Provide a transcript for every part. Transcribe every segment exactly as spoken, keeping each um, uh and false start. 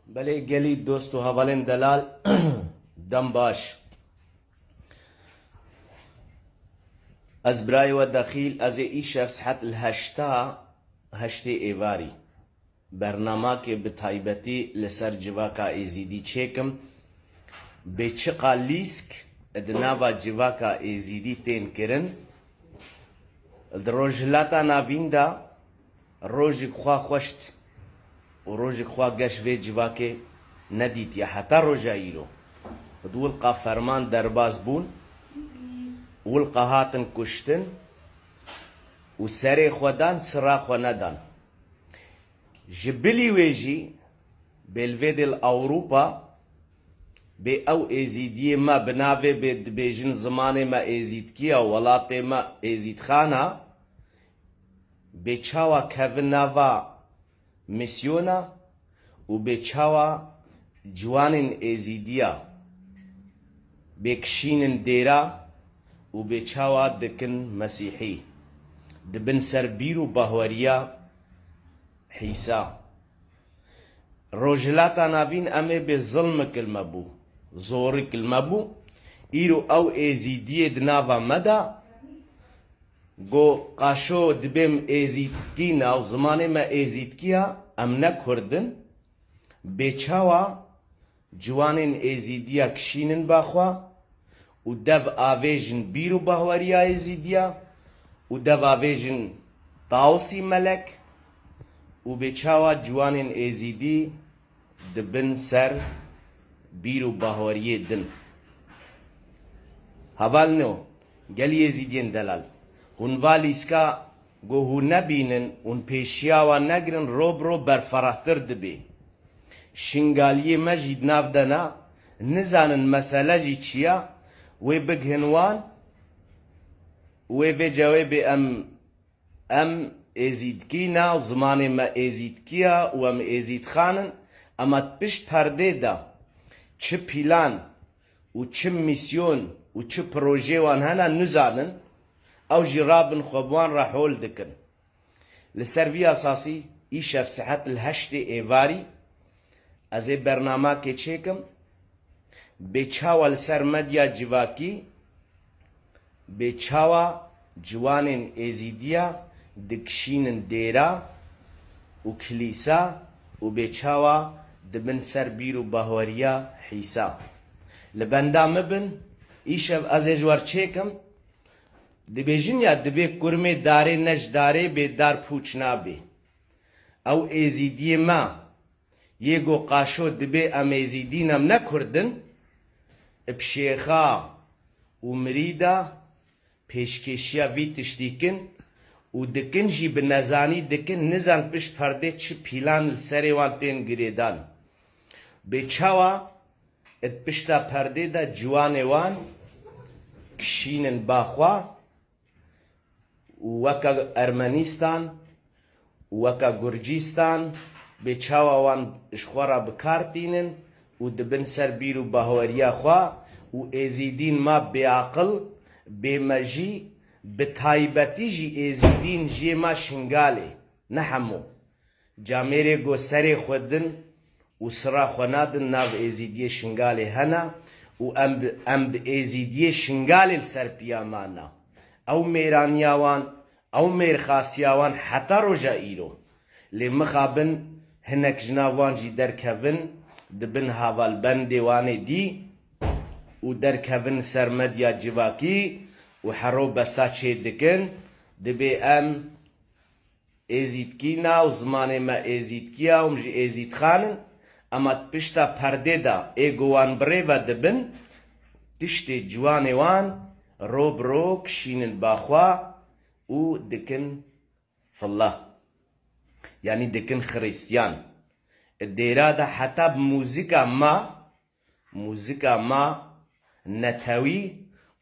Belê gelî dost û hevalên delal, dem baş. Ez birayê we Dexîl, ez ê îşev sihet li heşta, heştê êvarî, bernamake bi taybetî li ser civaka Êzîdî çêkim. Bê çiqa lîsk di nava civaka Êzîdî tên kirin, di Rojhilata Navîn de rojek xwe xweşt û rojek xwe geş vê civakê nedîtiye heta roja îro. Di wilqa ferman derbas bûn, wilqa hatin kuştin û serê xwe dan, sira xwe nedan. Ji bilî wê jî bê li vê dê li Ewropa bê ew Êzîdiyê me bi navê bê dibêjin zimanê me Êzîdkiya, welatê me Êzîdxana, bê çawa kevin nava misyona û bê çawa ciwanên Êzîdiya bê kişînin dêra û bê çawa dikin Mesîhî, dibin ser bîr û bahweriya Hîsa. Rojhilata Navîn em ê bê zilmik li me bû, zorik li me bû. Îro ew Êzîdiyê di nava me de, go qaşo dibêm Êzîdkî na û zimanê me Êzîdkiya, em ne Kurd in. Bê çawa ciwanên Êzîdiya kişînin ba xwe û dev avêjin bîr û bahweriya Êzîdiya û dev avêjin Tawusî Melek û bê çawa ciwanên Êzîdî dibin ser bîr û bahweriyê din. Hevalno, gelî Êzîdiyên delal, hûn va lîska go hûn nebînin, hûn pêşiya wan negirin, ro bi ro berferahtir dibê. Şingaliyê me jî di nav de ne, nizanin mesele jî çi ya, wê bigihin wan, wê vê cewê bê em, em Êzîdkî ne û zimanê me Êzîdkiya û em Êzîdxan in, ema di pişt perdê de çi pîlan û çi misyon û çi projê wan hene nizanin, ew jî rabin xwe bi wan re hol dikin. Li ser vî esasî îşev sihet li heştê êvarî ez ê bernamake çêkim. Bê çawa li ser medya civakî, bê çawa ciwanên Êzîdiya dikişînin dêra û kilîsa û bê çawa dibin ser bîr û bahweriya Hîsa. Li benda min bin, îşev ez ê ji we re çêkim. Dibêjin ya dibê kurmê darê ne ji darê bê dar pûç nabê. Ew Êzîdiyê me yê go qaşo dibê em Êzîdî ne, em ne Kurd in, bi şêxa û mirîda pêşkêşiya vî tiştî kin û dikin jî bi nezanî dikin, nizan pişt perdê çi pîlan li serê wan tên girêdan. Bê çawa di pişta perdê de ciwanê wan kişînin ba xwe û weke Ermenîstan û weke Gurcîstan bê çawa wan ji xwe re bi kar tînin û dibin ser bîr û bahweriya xwe û Êzîdîn ma bêaqil, bêmejî, bi taybetî jî Êzîdîn jiyê ma Şingalê, ne hemo. Camêrê go serê xwe din û sira xwe nadin nav Êzîdiyê Şingalê hene û em bi, em bi Êzîdiyê Şingalê li ser piya mana. Ew mêraniya wan, ew mêrxasiya wan heta roja îro. Lê mixabin hinek ji nav wan jî derkevin, dibin havalbendê wan ê dî û derkevin ser medya civakî û hero besa çê dikin, dibê em Êzîdkî ne û zimanê me Êzîdkiya û em jî Êzîdxan in, ema di pişta perdê de ê ku wan bi rê ve dibin, tiştê ciwanê wan ro bi ro kişînin ba xwe û dikin filla. Yanî dikin xirîstiyan. Di dêra de heta bi muzika ma, muzika ma netewî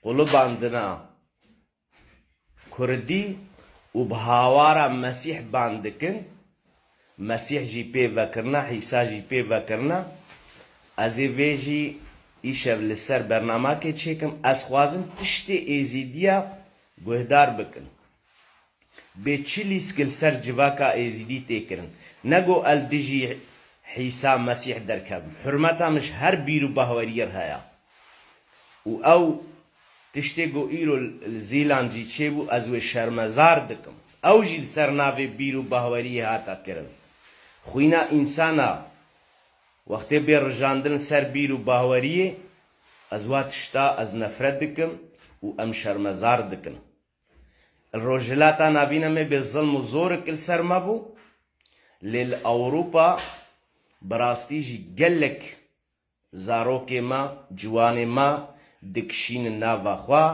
qulibandina kurdî û bi hawara Mesîh ban dikin. Mesîh jî pê vekirina, Îsa jî pê vekirina. Ez ê vê jî îşev li ser bernamake çêkim. Ez xwazim tiştê Êzîdiya guhdar bikin. Bê çi lîsk li ser civaka Êzîdî tê kirin. Ne go el dijî Hîsa Mesîh derkevim. Hurmeta min ji her bîr û bahweriyê re heye. Û ew tiştê ku îro li Zîlan jî çêbû, ez wê şermezar dikim. Ew jî li ser navê bîr û bahweriyê hate kirin. Xwîna însana wextê bê rijandin li ser bîr û bahweriyê, ez wa tişta ez nefret dikim û em şermezar dikin. Li Rojhilata Navîn em ê bê zilm û zorik li ser me bû, lê li Ewropa bi rastî jî gelek zarokê me, ciwanê me dikişînin nava xwe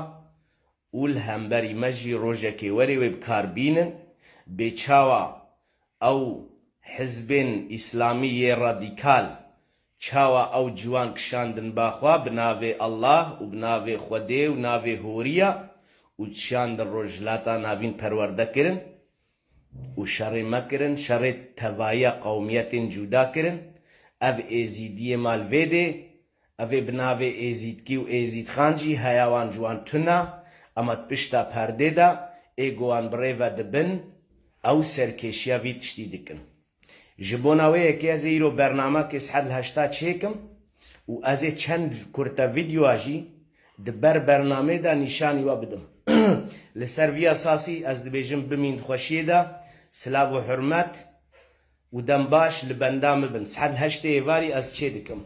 û li hemberî me jî rojekê werê wê bi kar bînin, bê çawa ew hizbên îslamî yê radîkal çawa ew ciwan kişandin ba xwe bi navê Allah û bi navê Xwedê û navê horiya û kişandin Rojhilata Navîn perwerde kirin û şerê me kirin, şerê tevahiya qewmiyetên cuda kirin. Ev êzîdiyê me li vê dê, ev ê bi navê êzîdkî û êzîdxan jî heya wan ji wan tune, ema di pişta perdê de ê ku wan bi rê ve dibin, ew serkêşiya vî tiştî dikin. Ji bona wê yekê ez ê îro bernamekê saet li heşta çêkim û ez ê çend kurte vîdyoa jî di ber bernamê de nîşanî we bidim. Li ser vî esasî ez dibêjim bimîn di xweşiyê de, silav û hurmet û dem baş li benda min bin. Saet heştê êvarî ez çê dikim.